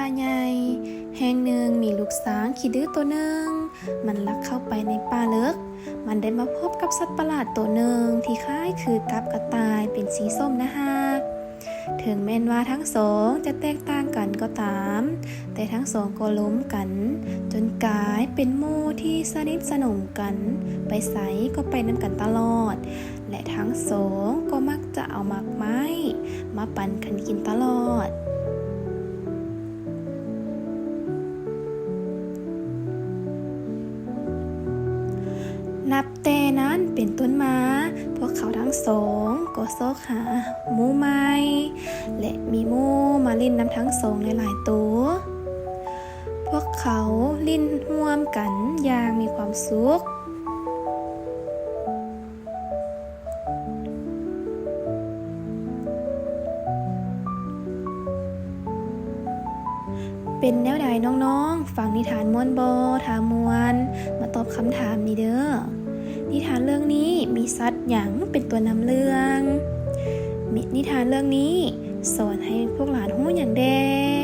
ປ່າໃຫຍ່ແຫ່ງໜຶ່ງ ມີລູກຊ້າງຂີ້ດື້ໂຕໜຶ່ງ ມັນລັກເຂົ້າໄປໃນປ່າເລິກ. ມັນໄດ້ມາພົບກັບສັດປະຫຼາດໂຕໜຶ່ງທີ່ຄ້າຍຄືກັບກະຕ່າຍເປັນສີສົ້ມໜ້າຮັກ. ເຖິງແມ່ນວ່າທັງສອງຈະແຕກຕ່າງກັນກໍຕາມ, ແຕ່ທັງສອງກໍລົມກັນຈົນກາຍເປັນໝູ່ທີ່ສະໜິດສະໜົມກັນ, ໄປໃສກໍໄປນຳກັນຕະຫຼອດ ແລະ ທັງສອງກໍມັກຈະເອົາໝາກໄມ້ມາປັນກັນກິນຕະຫຼອດ. ນັບແຕ່ນັ້ນເປັນຕົ້ນມາ, ພວກເຂົາທັງສອງກໍຊອກຫາໝູ່ໃໝ່ ແລະ ມີໝູ່ມາຫຼິ້ນນຳທັງສອງຫຼາຍໆໂຕ. ພວກເຂົາຫຼິ້ນຮ່ວມກັນຢ່າງມີຄວາມສຸກ. ເປັນແນວໃດນ້ອງໆ? ຟັງນິທານມ່ວນບໍ່? ຖ້າມ່ວນ, ມາຕອບຄຳຖາມນີ້ເດີ້. ນິທານເລື່ອງນີ້ມີສັດຫຍັງເປັນຕົວນຳເລື່ອງ? ນິທານເລື່ອງນີ້ສອນໃຫ້ພວກຫຼານຮູ້ຫຍັງແດ່?